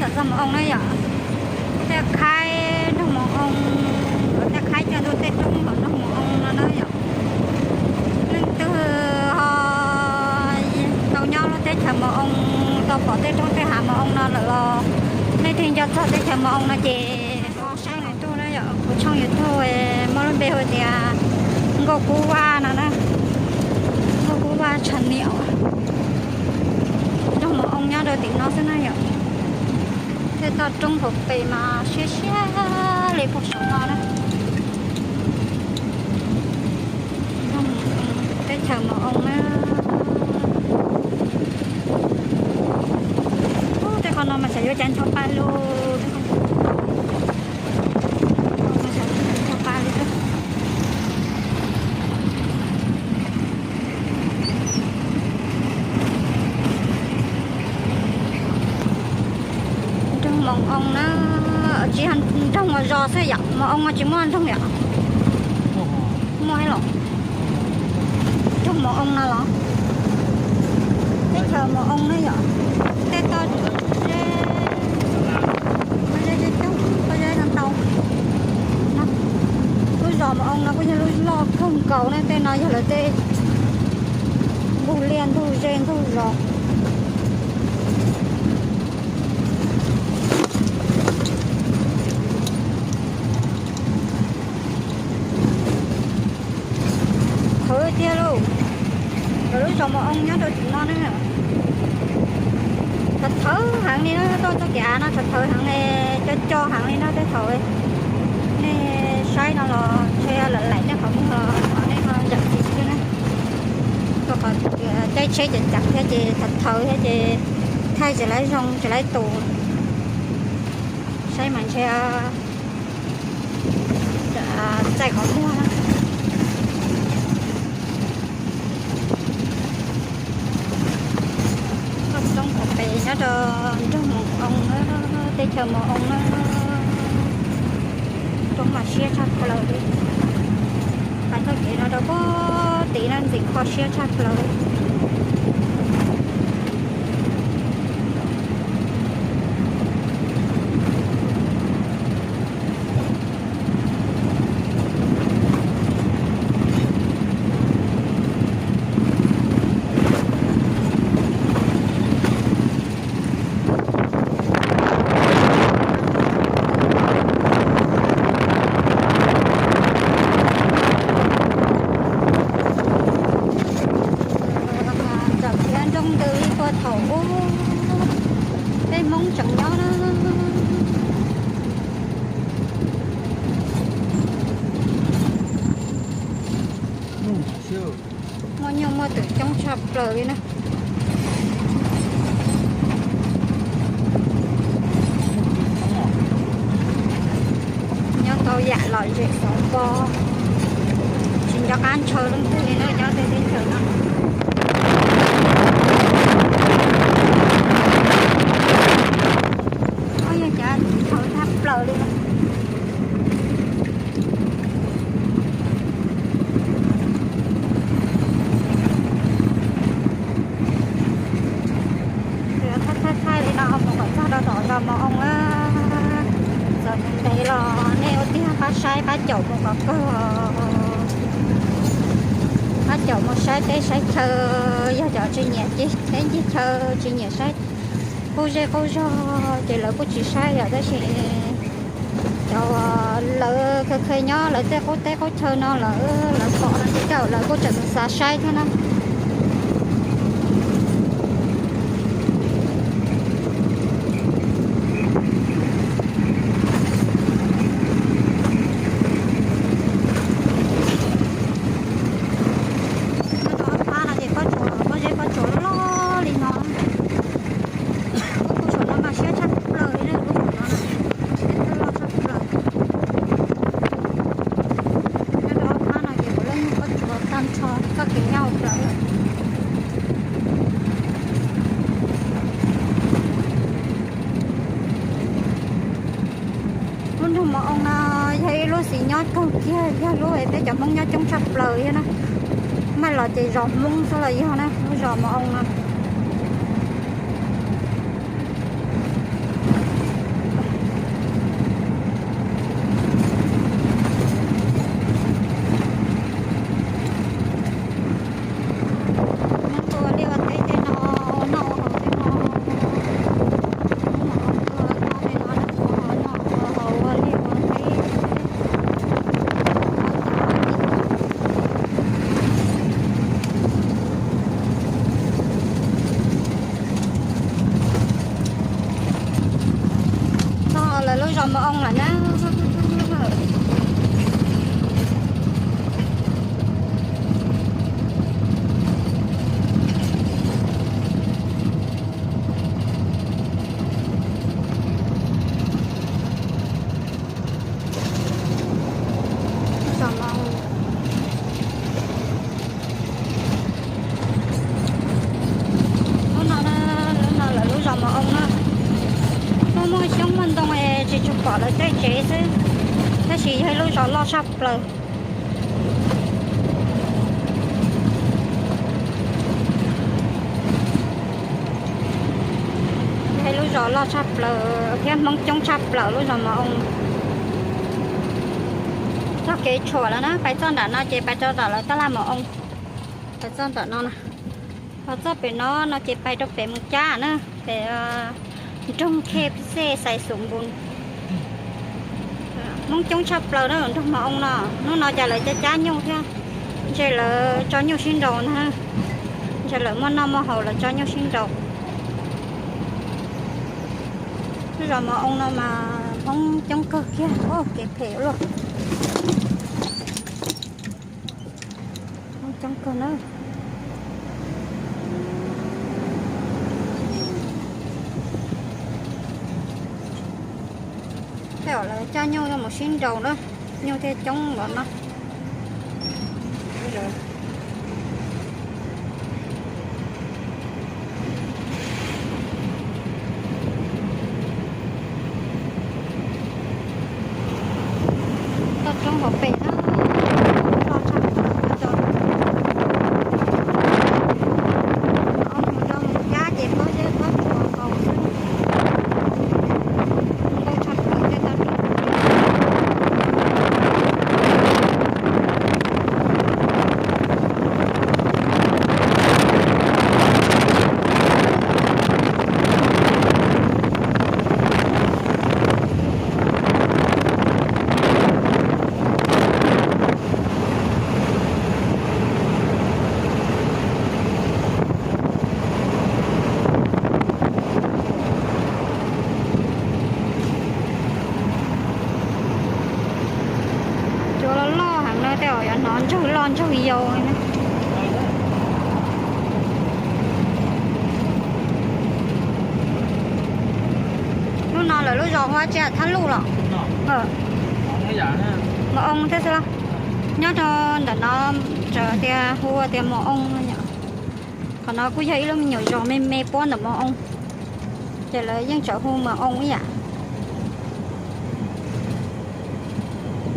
Txog Moo Oo na yom, thiaj khaib nroog Moo Oo, thiaj khaib coj ntua tej roob hauv nroog Moo Oo no na yom. Leej twg ho tau nyob lub teb chaws Moo Oo, tau pom tej roob tej hav Moo Oo no lawm los nej thiaj nco txog teb chaws Moo Oo no ces ho saib kuv tuaj na yom, kuv tshooj YouTube muaj lub npe hu tias Nkauj Kub Vaj no na, Nkauj Kub Vaj tshav niam. Nroog Moo Oo nyob rau tim no xwb na yom. Tej toj roob hauv pes mas siab siab li puag saum no na. Teb chaws Moo Oo na. Ub, tej qhov no mas xyov yuav cas ncho pa lug. Nroog Moo Oo na, tsis yog nroog, ua zos xwb yom, Moo Oo tsis muaj nroog yom. Muaj los? Nroog Moo Oo no los? Teb chaws Moo Oo na yom. Tej toj zeb, pob zeb coob, pob zeb no ntau. Lub zos Moo Oo no kuj yog lub loj kawg nkaus na, tej no yog lawv tej ntug liaj ntug zej ntug zos. Thawv tiag lauj. Lawv lub zos Moo Oo nyob rau tim no na. Thawv thawv heev li na, tuaj txoj kev av no thawv thawv heev li, co co heev li na. Tej thaum nej saib no los ntshe lawv laim nej qhov muag los nej ho zam txim xwb na. Rau qhov caij tsheb ceev ceev thiab ces thawv thawv thiab ces thaij tsis laib zoo tsis laib tus. Saib mas ntshe txaij qhov muag na. Toj roob hauv pes nyob rau nroog Moo Oo na, teb chaws Moo Oo na. Roob mas siab tshaj plaws li. Pais txoj kev no rau puag tid no ntxim kho siab tshaj plaws li. Ntawm thiab nroog ntws li puag thaum ub peb Hmoob tseem nyob na. Muaj nyuj muaj twm coob tshaj plaws li na. Nyob tau yam lom zem xov npo, tsis nco qab ntshaw leej twg li na nyob tej teb chaws no. Ub, yog cas thaum tshaj plaws li. Thaij thaij li no mus kom txog rau tom zos Moo Oo na. Txawm ntev los nej ua tiag pab saib pab caum mus kom kawg. Pab caum mus saib teb saib chaw, yog cov tsis nyiam teb ncig chaw tsis nyiam saib qub zej qub zog ces lawv kuj tsis saib yom, tab sis cov lawv kheev kheev nyob lawv tej qub teb qub chaw no lawv, lawv pom no ces lawv kuj tseem xav saib thiab na. Nyob rau ob phab no ces pob tsuas, pob zeb pob tsuas loj loj li no. Kuv saum no mas siab tshaj plaws li na, kuv saum no na, siab loj tshaj plaws. Nyob rau ob phab no ces puav leej yog pob tsuas tag nrho txoj kev nyob hauv plawv lawm. Lub nroog Moo Oo no yog ib lub xis nyob kawg kiag, yog lub peb cov Hmoob nyob coob tshaj plaws thiab na. Maj los ces zos Hmoob xwb los yog na, lub zos Moo Oo no. Lawv lub zos Mos Oo lawm na. Lub no, lub no lawv lub zos Mos Oo na. Muaj muaj xyoob muaj ntoo es tsis tshua pom lawv tej tsev xwb, tab sis yog ib lub zos loj tshaj plaws. Yog ib lub zos loj tshaj plaws thiab Hmoob coob tshaj plaws lub zos Mos Oo. Txoj kev tshuam lawm na, pais txoj nram no ces pais rau tom lawv tab laj Mos Oo. Pais txoj nram no na, ho txoj pem no no ces pais rau pem Moos Cab na, pem nroog Khej Xej Xais Xum Npus. Hmoob coob tshaj plaws na nroog Mos Oo no. Hnub no cas lawv cab cab nyuj thiab, ntshe lawv tso nyuj sib nraus ntag. Ntshe lawv muaj noj muaj haus lawv tso nyuj sib nraus. Lub zos Mos Oo no mas Hmoob coob kawg kiag, kev phem luaj. Hmoob coob kawg na. Tej zaum lawv coj nyuj mus sib nraus na, nyuj thiaj coob npaum no. Toj roob hauv pes na, loj tshaj plaws. Mus rau Moos Cab ces pob zeb pob tsuas nkaus xwb, nkaus tshaj plaws tej toj roob. Cua loj loj heev no tej zaum yuav hnov ntsawg loj ntsawg yau li na. Lub no lawv lub zos hu ua Thab Luj los? Mos Oo thiab xwb. Nyob rau ntawm no txawm tias hu ua tias Mos Oo no yom. Qhov no kuj yog ib lub me nyuam zos me me puab ntawm Mos Oo, ces lawv yeej txawm hu Mos Oo ib yam.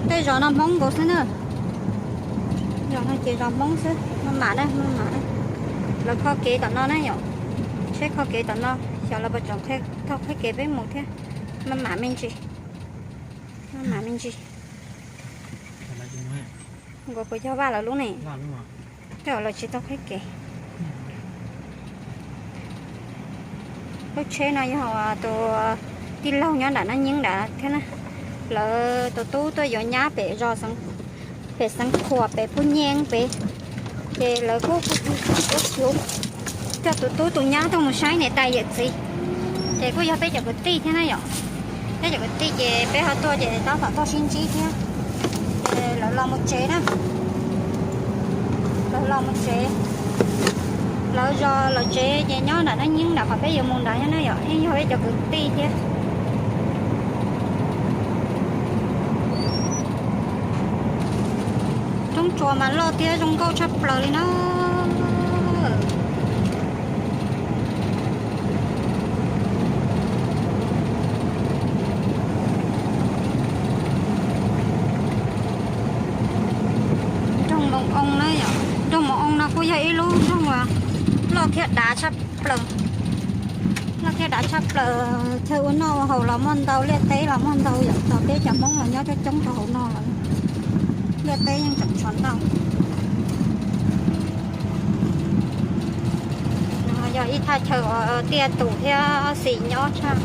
Tej zos no Hmoob nkaus xwb na. Zos no ces zos Hmoob xwb, maj mam na, maj mam na. Lawv kho kev tom no na yom, tsheb kho kev tom no, xyov lawv puas tseem taug qhib kev peb mus thiab. Maj mam me ntsis, maj mam me ntsis. Nkaus puas yog Vaj lawv lub ne? Tej zaum lawv tsis taug qhib kev. Lub tsheb no yog tus tij laug nyob nram Naj Nyeeb nrad thiab na. Lawv tus tub tuaj yuav nyab pem zos, pem Xeev Khuam pem Phub Nyeeb pem, ces lawv kuj, kuj, kuj coj tus tub tus nyab tuaj mus saib niam tais yawm txiv, ces kuj yog peb cov kwv tij thiab na yom. Peb cov kwv tij ces peb ho tuaj ces tab tom tuaj sib ntsib thiab. Ces lawv los mus tsev na, lawv los mus tsev. Lawv zos lawv tsev ces nyob nram Naj Nyeeb nram qhov peb yuav mus nrad thiab na yom, yeej yog peb cov kwv tij thiab. Roob tsuas mas loj thiab zoo nkauj tshaj plaws li na. Nroog Moo Oo na yom, nroog Moo Oo no kuj yog ib lub nroog uas loj thiab dav tshaj plaws. Loj thiab dav tshaj plaws, chaw ua noj ua haus los muaj ntau, liaj teb los muaj ntau yom, tos peb cov Hmoob los nyob coob coob rau hauv no lawm. Liaj teb yeej tseem tshuav ntau. Yog ib thaj chaw uas tiaj tus thiab xis nyob tshaj.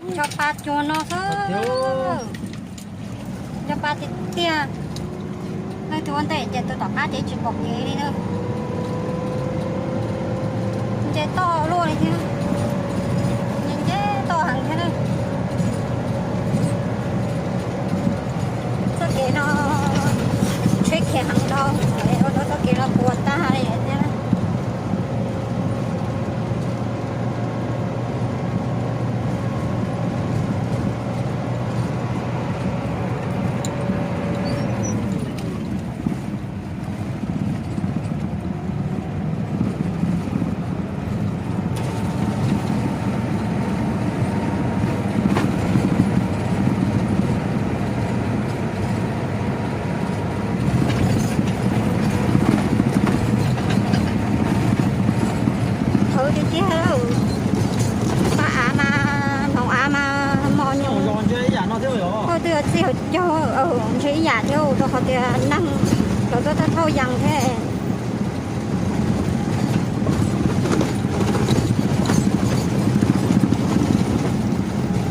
Nco pa cuag no xwb. Nco pa tiag tiag. Leej twg ua ntej ces tus tom qab ces tsis pom kev li na. Nce toj luaj li thiab. Nce toj heev. Tiag, paj av mas, hmoov av mas mos nyoos, twb yog txij hauv caug, ntshe ib yam thiab, rau qhov tias neeg lawv tuaj thauj thauj yees thiab.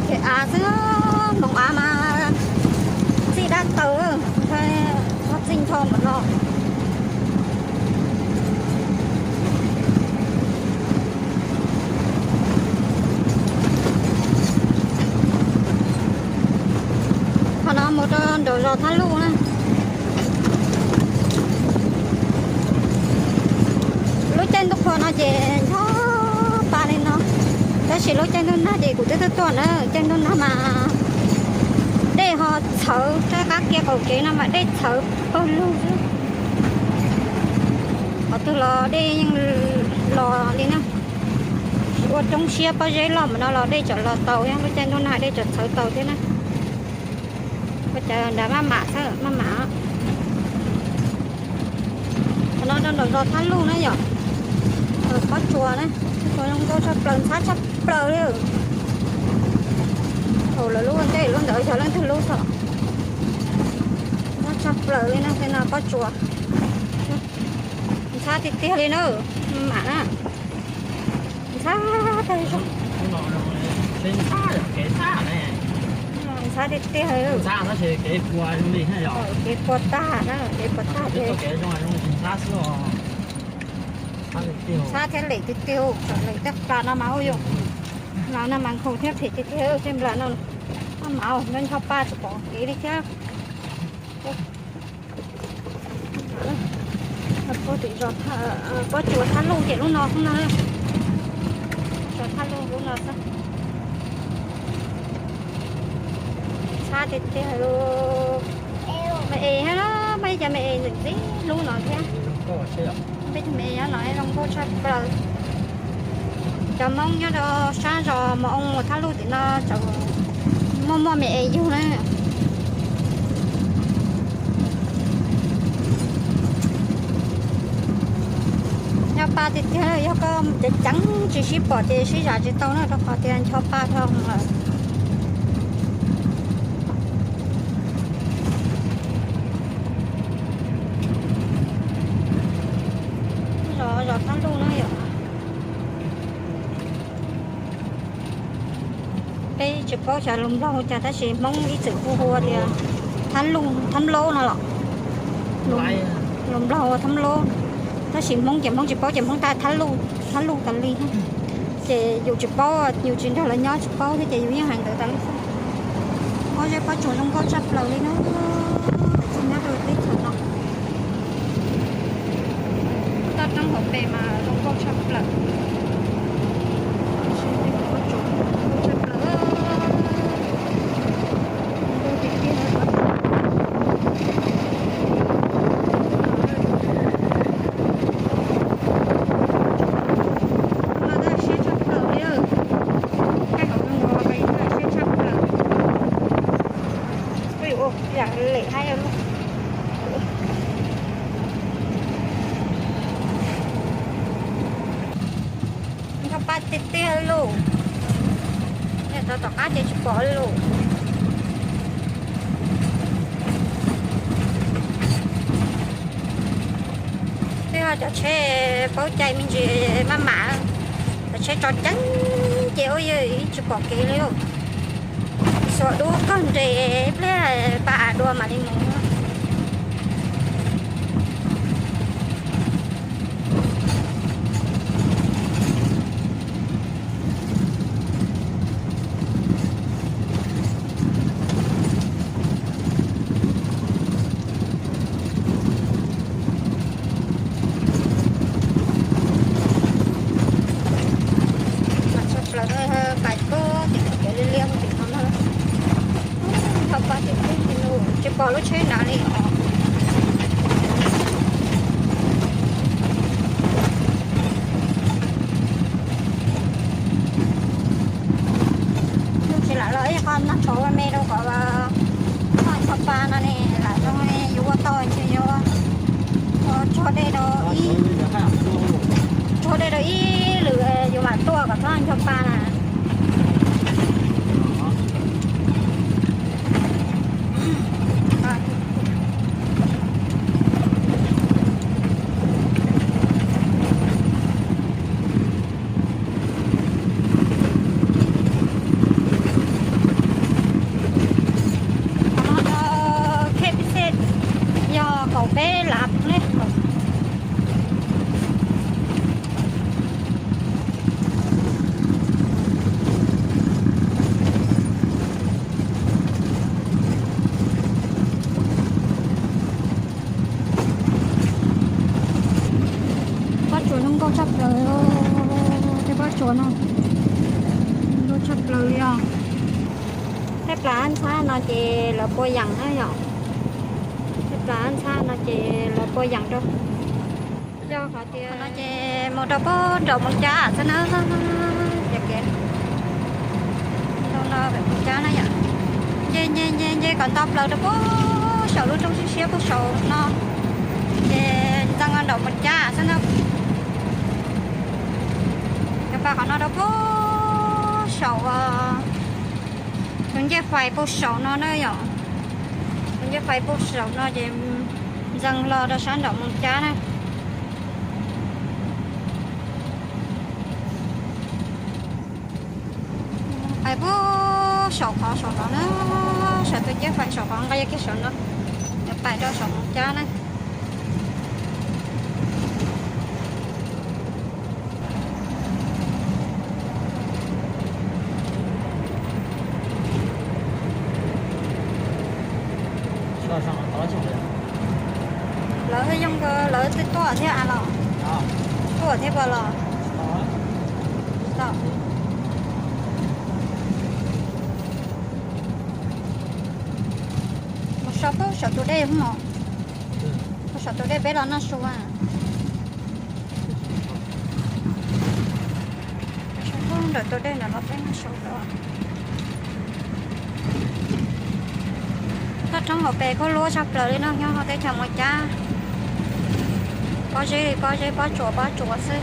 Kev av xwb, hmoov av mas txij dab taw, txij nrho npaum no. Qhov no mus rau nraum zos Thab Luj na. Lub caij ntuj qhua no ces ncho pa li no, tab sis lub caij ntuj nag ces kuv twb tuaj tuaj na, caij ntuj nag mas dej ho txhawv, rau qab kiag qaum kev no mas dej txhawv pawg lug xwb. Qhov twg los dej yeej los li na. Ua roob siab pob zeb loj npaum no los dej tseem los tau thiab, lub caij ntuj nag dej tseem txhawv tau thiab na. Ua cas nrad maj mam xwb, maj mam. Qhov no rau nraum zos Thab Luj na yom. Pob tsuas na, pob tsuas zoo nkauj tshaj plaws, ntxhab tshaj plaws li. Thaum lawv lub ua ntej lub ntawd xyov leej twg lub thaum. Ntxhab tshaj plaws li na, tej no pob tsuas. Ntxhab tiag tiag li na, mam na. Ntxhab tag, ntxhab tiag tiag, kev puas tag na, kev puas tag. Ntxhab thiab lem tiag tiag, lem tej nplas no mas ua yog, nplas no mas nkhaus thiab phem tiag tiag, tej nplas no, maj mam nyob ncho pa tsis pom kev li thiab. Pob tsuas Thab Luj ces lub no xwb na. Tsuas Thab Luj lub no xwb. Ntxhab tiag tiag li. Me es thiab, muaj ib co me es ntxim ntxim lub no thiab. Peb cov me es nyob no zoo nkauj tshaj plaws. Cov Hmoob nyob rau sab zos Mos Oo Thab Luj tim no tseem muaj muaj me es yug na. Nyob pa tiag tiag, yog koj ceev ceev tsis sib pom ces sib zam tsis tau na, rau qhov tias ncho pa dhau lawm. Zos, zos Thab Luj na yom. Peb tsis paub xyov lus Nplog ua cas tab sis Hmoob ib txwm hu hu tias Thab Luj, Thab Nplaub no los. Lus Nplog ua Thab Nplaub, tab sis Hmoob ces Hmoob tsis paub ces Hmoob tag Thab Luj, Thab Luj tas li. Ces yus tsis paub, yus tsis nrog lawv nyob tsis paub thiab ces yus yeej hais ntawd tas li xwb. Pob zeb pob tsuas zoo nkauj tshaj plaws li na, tsis nyob rau teb chaws no. Toj roob hauv pes mas zoo nkauj tshaj plaws. Tshaj plaws. Siab tshaj plaws li. Kaj hauv no siab tshaj plaws. Ua yam lem hab. Ncho pa tiag tiag lauj. Nyob rau tom qab ces tsis pom li lauj. Twb yog cov tsheb paub cai me ntsis maj mam, cov tsheb tso ceev ces ua yog tsis pom kev li lauj. Xuas dub kawg nres ib pliag pa av dua mam li mus. Tshaj plaws, pais kub tim kev liab liab tim no na. Tsis pom lub tsheb nrad li os. Tsis lam los ib qho noj tshauv ua me rau qhov noj tshauv pa no ne, lam zoo ne, yuav ua tau ntshe yuav tsog dej rau ib, tsog dej rau ib lwm yuav Tuaj kom txhob ncho pa na. Qhov no yog K F C, yog kaum peb lav ne. Pob tsuas zoo nkauj tshaj plaws, tej pob tsuas no zoo nkauj tshaj plaws li os. Tej plas ntxhab no ces lawv pua yeem na yom. Tej plas ntxhab no ces lawv pua yeem rau. Yog qhov tias no ces mus rau pem nraum Moos Cab xwb na. Ces kev ntoo no pem Moos Cab na yom. Nce nce nce nce kom nto plaws rau pem saum lub roob siab siab pem saum no, ces ntxeev nraum Moos Cab xwb na. Cov pas qhov no rau pem saum tus ncej fais pem saum no na yom. Tus ncej fais pem saum no ces ntxeev los rau sab nraum Moos Cab na. Pais pem saum qhov saum no na, saum tus ncej fais saum qhov nqe kiag saum no, yuav pais rau saum Moos Cab na. Lawv yeej, lawv twb tuaj thiab a los? Tuaj thiab puas los? Mus so pem saum tus dej mog. Pem saum tus dej peb los noj su. Mus so pem nram tus dej ntawd los peb noj su. Toj roob hauv pes kuj luaj tshaj plaws li no, nyob hauv teb chaws Moos Cab. Pob zeb li pob zeb, pob tsuas pob tsuas xwb.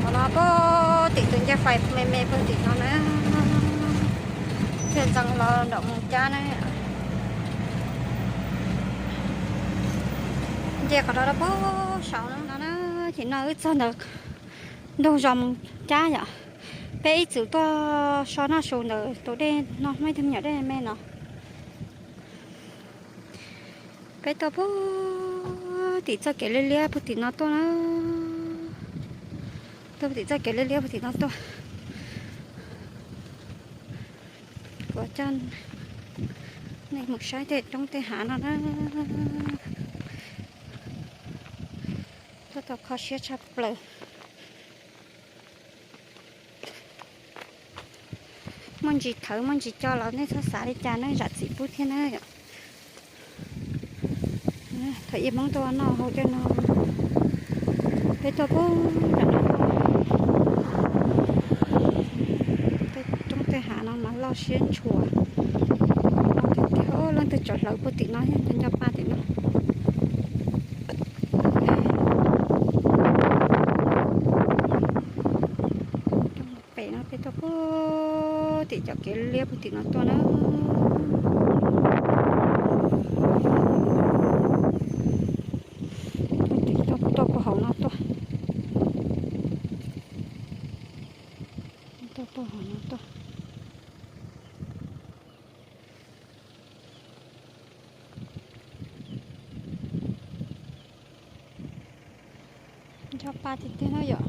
Qhov no pem tim tus ncej fais me me pem tim no na, thiaj ntxeev los nram Moos Cab na. Nce qhov no rau pem saum no na, ces no wb txog ntawm ntug zos Moos Cab yom. Peb ib txwm tuaj so noj su ntawm tus dej no, muaj ib tug me nyuam dej me no. Peb tuaj pem tim txoj kev liab liab pem tim no tuaj na. Tuaj pem tim txoj kev liab liab pem tim no tuaj. Kuv coj nej mus saib tej roob tej hav no na. Tuaj tau kho siab tshaj plaws. Muaj ntsis thawv muaj ntsis co los nej txhob xav li cas, nej zam txim pub thiab na. Thaum ub Hmoob tuaj noj haus tej no, peb tuaj pem nram no, tej roob tej hav no mas loj siab ntshua. Tiag tiag, leej twg tsom hlawv pem tim no, nco nco pa tim no. Pem no peb tuaj pem tim cov kev liab pem tim no tuaj na. Tim tuaj tuaj pem hauv no tuaj. Tuaj pem hauv no tuaj. Nco pa tiag tiag na yom.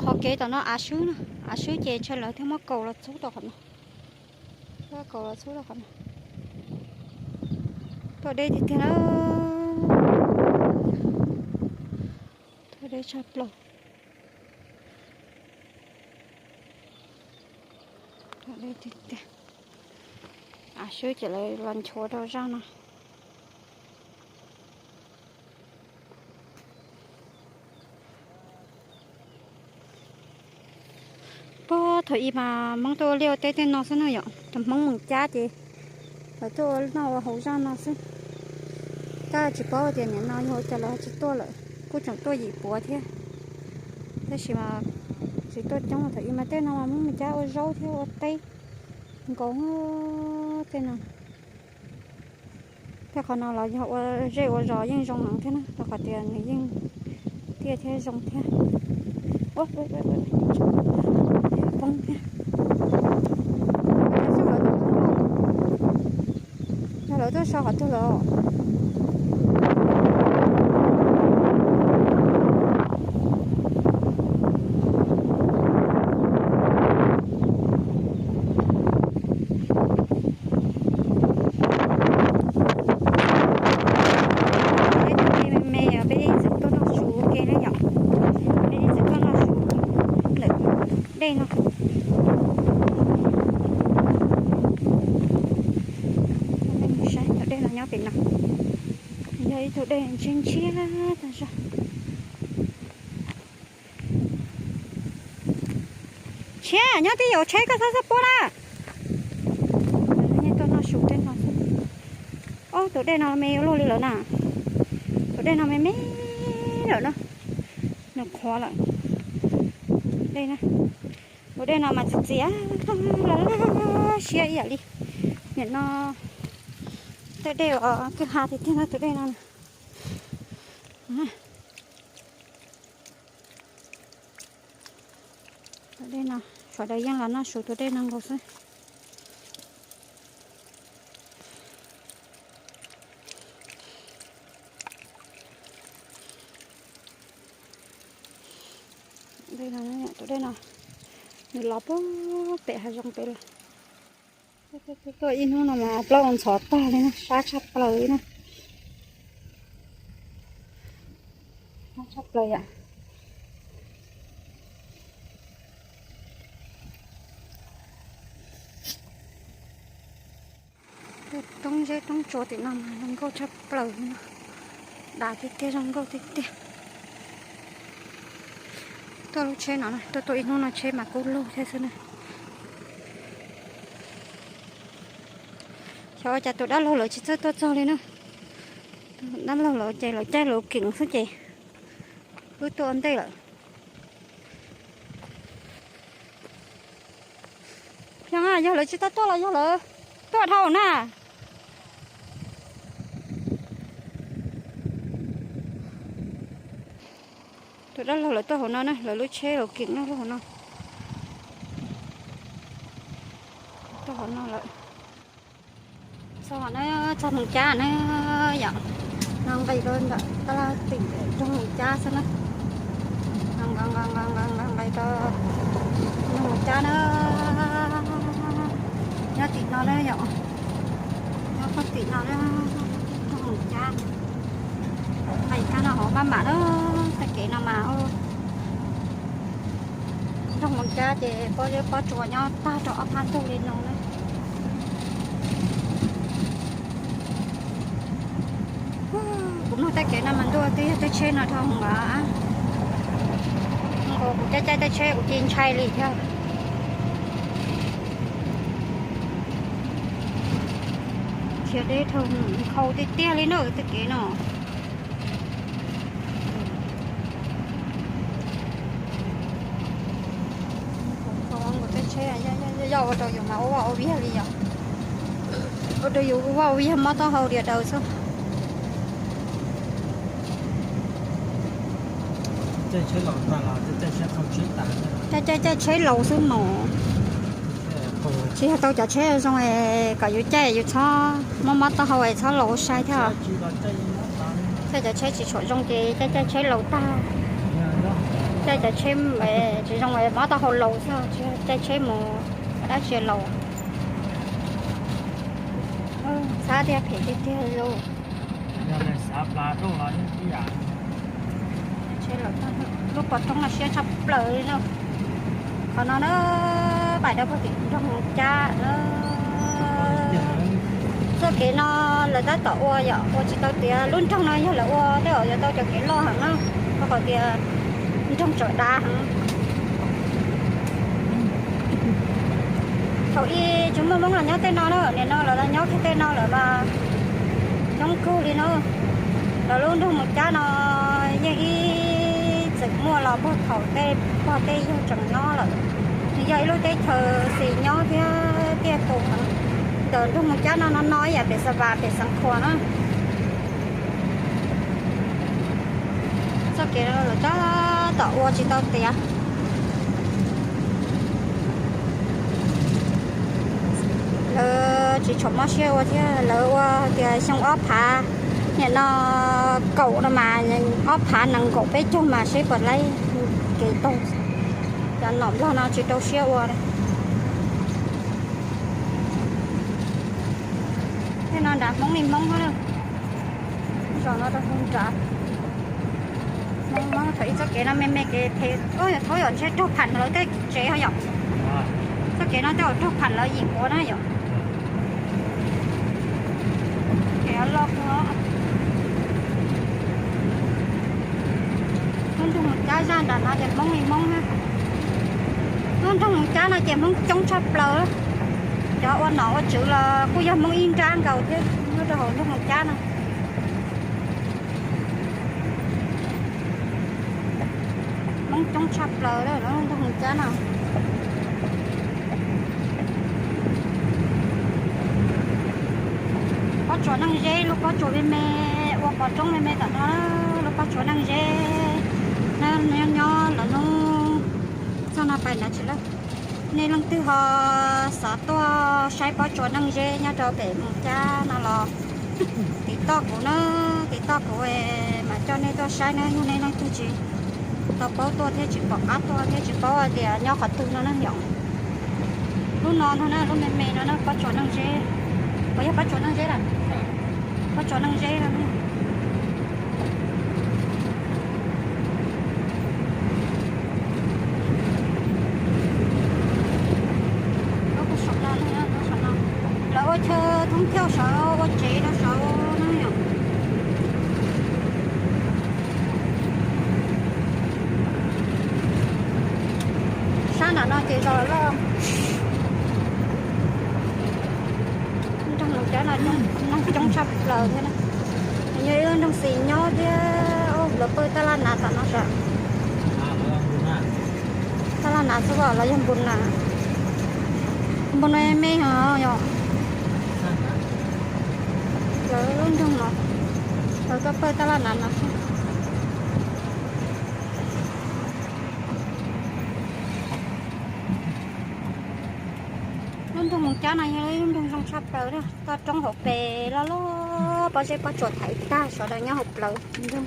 Qhov kev tom no av swb na, av swb ces ntshe lawv thiaj muab kaus los txhub rau qhov no. Muab kaus los txhub rau qhov no. Tuaj deb tiag tiag na. Tuaj deb tshaj plaws. Tuaj deb tiag tiag. Av swb ces lawv los nchuav rau zaj no. Puag thaum ub mas Hmoob tuaj ua liaj ua teb tej no xwb na yom, thaum Hmoob mus cab ces lawv tuaj ua noj ua haus zaj no xwb. Tab tsis paub tias nim no yog ua cas lawv tsis tuaj lawm. Kuj tseem tuaj yim puav thiab, tab sis mas tsis tuaj coob. Thaum ub mas tej no mas muab mus cab ua zaub thiab ua teb nkaus tej no. Tej qhov no los yog ua zej ua zos yeej zoo heev thiab na, rau qhov tias nws yeej tiaj thiab zoo thiab. Poob thiab. Yog lawv tuaj so qhov twg lawm? Peb tug me me os, peb txawm tuaj noj su ua ke na yom. Peb txawm tuaj noj su ntawm dej no. Saib tus dej no nyob pem no, yog ib tug dej ntshiab ntshiab tag zog. Tshiab, nyob twj ywm tsheb koj txhob txhob puab na. Tuaj noj su tej no xwb. Ob, tus dej no me ua luaj li lawm na. Tus dej no me me lawm na. Nws qhuav lawm. Dej na, tus dej no mas txias txias laj laj siab ib yam li nim no tej dej uas kwj ha tiag tiag no tus dej no. Tus dej no, sawv daws yeej los noj su tus dej no nkaus xwb. Tus dej no, nws los puag pem hav zoov pem lawm. Tuaj ib hnub no mas plaub ntxhov tag li na, sab tshaj plaws li na. Sab tshaj plaws yom. Tej roob zeb roob tsua tim no mas zoo nkauj tshaj plaws li no. Dav tiag tiag, zoo nkauj tiag tiag. Tuaj lub tsheb no, tuaj tuaj ib hnub no tsheb mas kub lug thiab xwb na. Xyov ua cas tus dab laug lawv tsis txawj tuaj txog li na. Tus dab laug lawv ces lawv caij lawv keem xwb ces wb tuaj ua ntej lawm. Xyov yog lawv tsis tau tuaj los yog lawv tuaj dhau na. Tus dab laug lawv tuaj hauv no na, lawv lub tsheb lawv keem no lub hauv no. Tuaj hauv no lawm. Txog na, txog Moos Cab na yom. No nqis rau ntawm tab laj tim nroog Moos Cab xwb na. Nqis rau nroog Moos Cab na. Nyob tim no na yom. Nyob puag tim no na, nroog Moos Cab. Nqis kab no hauv maj mam na, tej kev no mas nroog Moos Cab ces pob zeb pob tsuas nyob tag rau ob phab ntug li no na. Kuv mloog tej kev no mas ntuj, twb yog tej tsheb no dhau heev lawm. Kuv caij caij tej tsheb kuv cia ntshai li thiab. Khiav deb dhau, nkhaus tiag tiag li na tej kev no. Tej tsheb yog ua rau yus mas ua vaj ua viag li yom. Ua rau yus ua vaj ua viag mob taub hau diav daws xwb. Caij caij tsheb laus xwb mas. Tsis yog tau cov tsheb zoo es kom yus caij yus txhob mob mob taub hau es txhob laus sai thiab. Caij cov tsheb tsis tshua zoo ces caij caij tsheb laus tag. Caij cov tsheb tsis zoo es mob taub hau laus xwb, tsis caij tsheb mus dab tsi laus. Xav tias phem tiag tiag li. Lub pov roob no siab tshaj plaws li na. Qhov no na, pais rau puag tim nroog Moos Cab na. Txoj kev no lawv tab tom ua yom, ua tsis tau tiav. Lub nroog no yog lawv ua tej zaum yuav tau cov kev loj heev na, rau qhov tias nroog tsawm dav heev. Thaum ub tsis muaj Hmoob los nyob tej no na, nim no lawv los nyob kiag tej no lawm mas coob kawg li na. Lawv lub nroog Moos Cab no yeej ib txwm muaj los puag thaum tej pog tej yawg tseem nyob lawm. Nws yog ib lub teb chaws xis nyob thiab tiaj tus heev. Ntawm nroog Moos Cab no no no ib yam pem Xav Vas pem Xeev Khuam na. Txoj kev no lawv tab tom ua tsis tau tiav. Lawv tsis tshua mob siab ua thiab, lawv ua tias xyoo ob phav, nim no kaum no mas, ob phav nees nkaum peb caug mas seb puas laib kev taug. Cov nom Nplog no tsis rau siab ua. Tej no nrad Hmoob li Hmoob na. Zaum no rau hauv nrad. Hmoob, Hmoob thaum ib txoj kev no me me kev phem, thaum yom ntshe raug pham lawv tej tsev ho yom. Txoj kev no tej zaum raug pham lawv yim quav na yom. Kev loj kawg. Lub nroog Moos Cab zaj nram no ces Hmoob li Hmoob na. Lub nroog Moos Cab no ces Hmoob coob tshaj plaws. Cov ua nom ua tswv los kuj yog Hmoob ib nrab nkaus thiab nyob rau hauv nroog Moos Cab no. Hmoob coob tshaj plaws lawm lub nroog Moos Cab no. Pob tsuas neej zeb, lub pob tsuas me me, ua pov roob me me tom no, lub pob tsuas neej zeb. Nyob nyob lawv hnub txog no pais nrad tsis lawm. Nej leej twg ho xav tuaj saib pob tsuas neej zeb nyob rau pem Moos Cab no los tiv toj kuv na, tiv toj kuv mam coj nej tuaj saib na. Yog nej leej twg tsis tau paub tuaj thiab tsis pom qab tuaj thiab tsis paub tias nyob qhov twg no na yom. Lub no no na, lub me me no na, pob tsuas neej zeb. Puas yog pob tsuas neej zeb lawm? Pob tsuas neej zeb no. Lawv ua chaw thoob thiauj saud, ua tsev rau saud na yom. Sab nram no ces zos loj. Nroog Moos Cab no neeg coob tshaj plaws thiab na. Yog ib lub nroog xis nyob thiab. Lawv pawj tab laj nav tom no sav. Tab laj nav xwb los yog npus nav? Npus nav me heev yom. Lawv lub nroog no, lawv tuaj pawj tab laj nav no. Lub nroog Moos Cab no yog ib lub nroog zoo tshaj plaws, toj roob hauv pes loj loj, pob zeb pob tsuas thaiv tag, sawv daws nyob hauv plawv nroog.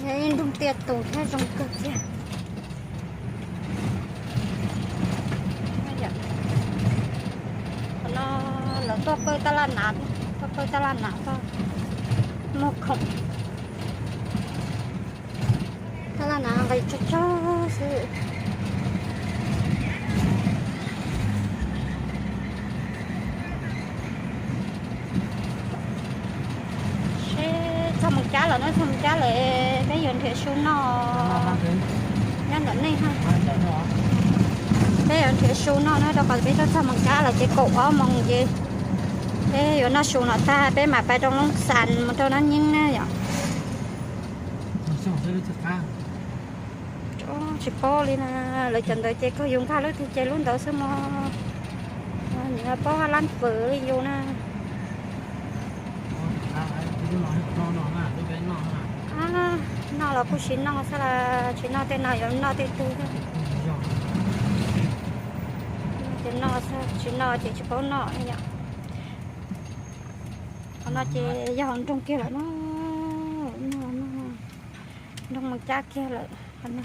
Yog ib nroog tiaj tus thiab zoo kawg kiag. Qhov no lawv tuaj pawj tab laj nav, tuaj pawj tab laj nav, tuaj muag khoom. Tab laj nav nqis tsawg tsawg xwb. Seb txog Moos Cab lawm na, txog Moos Cab lawm peb yuav nrhiav su noj nyob ntawm nej ha. Peb yuav nrhiav su noj na, rau qhov peb tuaj txog Moos Cab lawm ces kaum ob moos ces peb yuav noj su no tag peb mam pais rau Loob Xas mus rau Nab Nyeeb na yom. Tsis paub li na, lawv cov ntawd ces kawg yus nkag lub twg ces lub ntawd xwb mog. Nws paub hab lab fawm li yus na. Noj los kuj tsis noj xwb las, tsis noj tej no yuav noj tej twg. Ces noj xwb, tsis noj ces tsis paub noj yom. Qhov no ces yog hauv nroog kiag lawm no, nroog Moos Cab kiag lawm.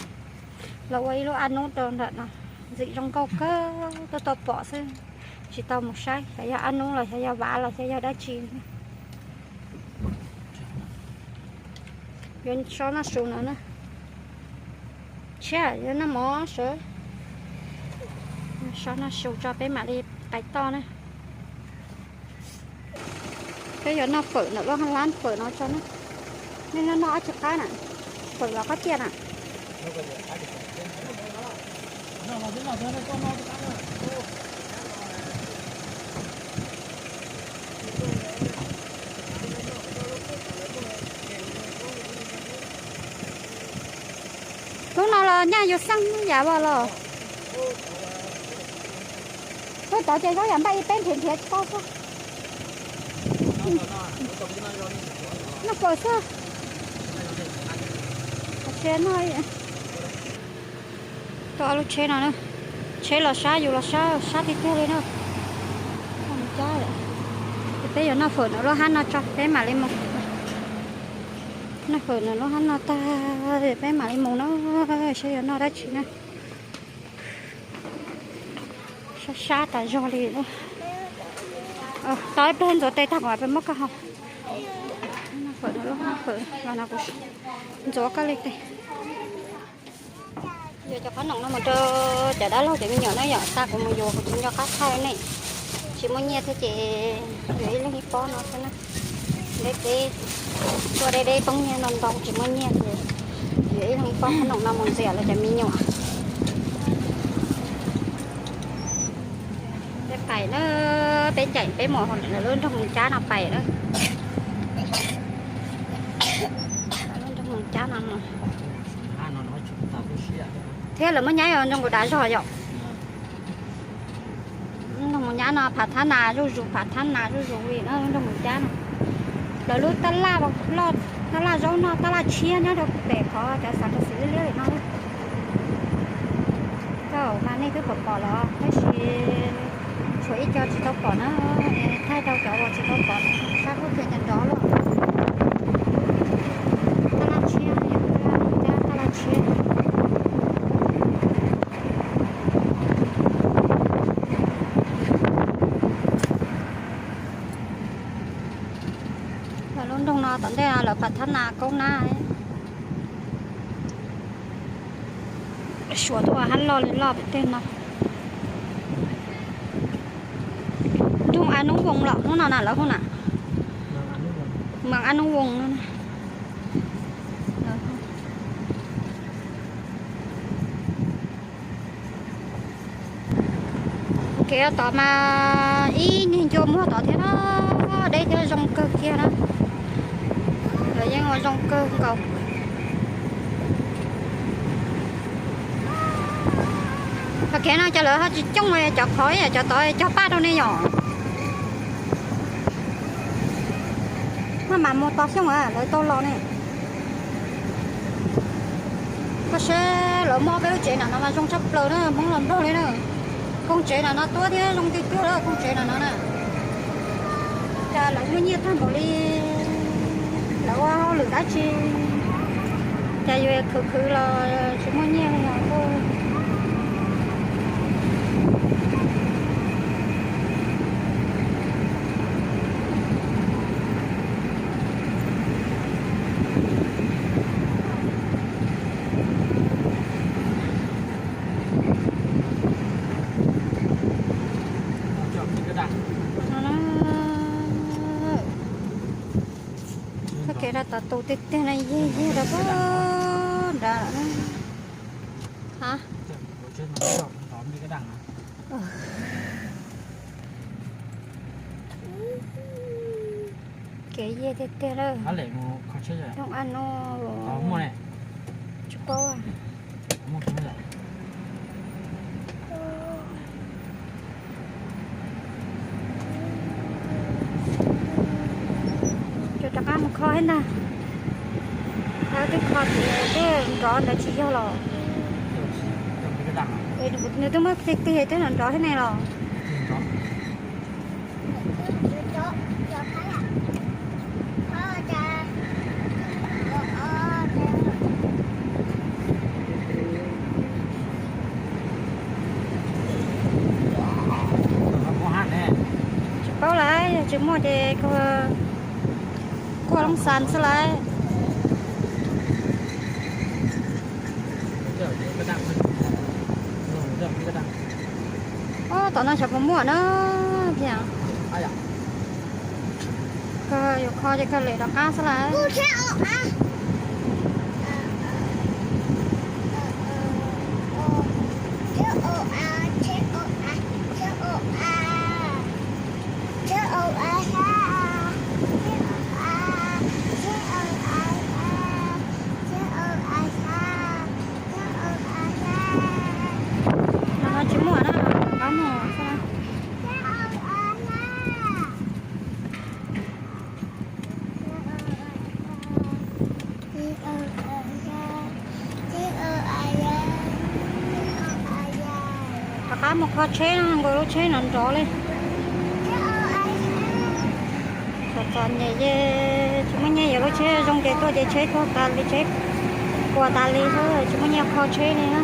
Lawv ua ib lub ab nub rau nram no, ntxim zoo nkauj kawg, tuaj tau pom xwb, tsis tau mus saib xyov yog ab nub los xyov yog vav los xyov yog dab tsi. Yuav so noj su no na. Tshiab yuav noj mov sawv. So noj su tso peb mam li pais toj na. Peb yuav noj fawm ntawm lub lab fawm no tso na. Nej noj noj dab tsi qab na? Fawm los qab tiaj na? Nyaj yuav xeeb yam vas los. Tuaj tod ces zaub yam npaj ib peb nrhiav nrhiav tau xwb. Noj fawm xwb. Tau lub tsheb no, tsheb los sab yus los sab, sab tiag tiag li na. Peb yuav noj fawm ntawm lub hab no tso peb mam li mus. Noj fawm ntawm lub hab no tag peb mam li mus na, saib yuav noj dab tsi na. Sab sab tas zog li. Tau ib pliag ntxuav tes tag kuv mam peb muab koj haus. Noj fawm ntawm lub hab fawm los no kuv ntxuav koj li tes. Yuav cov qhob noom no mus rau cov dab laug cov me nyuam na yom, tas kuv mus yuav kuv tsis nco qab thaij ne, tsis muaj nyiaj thiab ces yuav ib leeg ib pob no xwb na. Deb deb, tuaj deb deb poob nyiaj no ntau tsis muaj nyiaj ces yuav ib leeg ib pob qhob noom no mus ntxias lawv cov me nyuam. Peb pais na, peb ncaim peb mus lawv lub nroog Moos Cab no pais na. Lub nroog Moos Cab no mus. Thiab lawv muab nyab zoo nkaus dav zog yom. Nroog Moos Cab no phav thab nas zuj zus, phav thab nas zuj zus li na, lub nroog Moos Cab no. Lawv lub taj laj, taj laj zaub noj, taj laj tshiab nyob rau pem qhov cov xav rau xim liab liab li no. Thaum mas nej twb pom pom los tab sis tshuav ib co tsis tau pom na, thaij rau cov uas tsis tau pom sab kub tias nrov loj. Taj laj tshiab, taj laj tshiab. Lub nroog no tom ntej lawv phav thab nas kaub nab. Suav tuaj hab loj li loj pem tej no. Nroog Ab Nub Voos los hnub no na lawv hu na. Mas Ab Nub Voos no. Kev tod mas ib niag ncua muag tod thiab na, deb thiab zoo kawg kiag na. Lawv yeej ua zoo kawg nkaus. Qhov kev no cov lawv ho tsis coob, cov qhov cov tod cog paj rau ne yom. Maj mam mus tos xyoo lawv tau los ne. Koj saib lawv muab peb lub tsev nram no mas zoo tshaj plaws na, Hmoob los nplog li na. Koog tsev nram no tuab thiab zoo tiag tiag lawm koog tsev nram no na. Cas lawv muaj nyiaj tag npaum li, lawv ua hauj lwm dab tsi, cas yus khwv khwv los tsis muaj nyiaj li os. Txoj kev rau tom tus tiag tiag no yig yig rau pem nrad lawm na. Ha? Kev yig tiag tiag lawm. Rooj Ab Nub tsis paub. Ces rov qab mus kho thiab ntag. Twb kho tias tej nrov ntawd tsis yog los. Nws twb muab tig tig twb nrov nrov thiab ne los. Tsis paub lawm, yog tsis muaj ces kuj loob xas xwb lawm. Ob, tom no xyov puas muaj na. Kawg yuav kho ces kawg lem rov qab xwb lawm. Tab mus kho tsheb no, nkaus lub tsheb nrov nrov li. Txom txom nyem ces tsis muaj nyiaj yuav lub tsheb zoo ces tuaj ces tsheb tuag tas li, tsheb puas tas li xwb, tsis muaj nyiaj kho tsheb li na.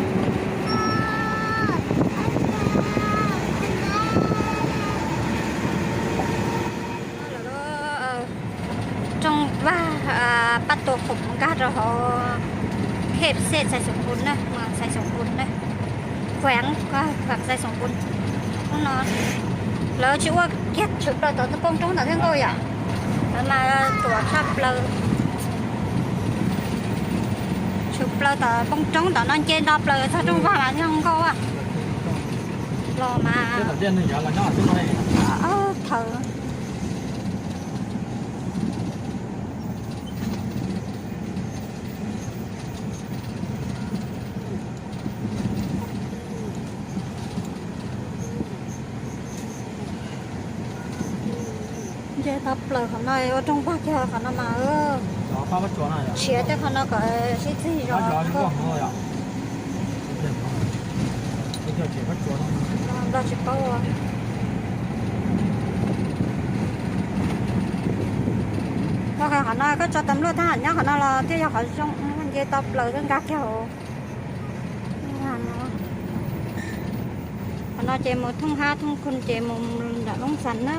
Rooj vag Paj Tuam Qhum nkag rau hauv Khej Xej Xais Xoom Pun na, Xais Xoom Pun na, Khueev, Khueev Xais Xoom Pun. Hnub no lawv tsis ua kiag, tshwm plaws tom poob roob ntawd thiaj nkauj yom. Lawv mas tuam tshaj plaws, tshwm plaws tom poob roob tom no nce nto plaws txog rooj vag mas yog nkauj los mas. Thaum nce tau plaws qhov no ua rooj vag kiag qhov no mas, tshiav tej qhov no kom sib txig zog. Qhov no koj tso tas luaj thab ham nyob qhov no los thiaj yog qhov zoo, nce tau plaws nkag kiag hauv. Qhov no ces mus thooj hab thooj khu ces mus nram Loob Xas na.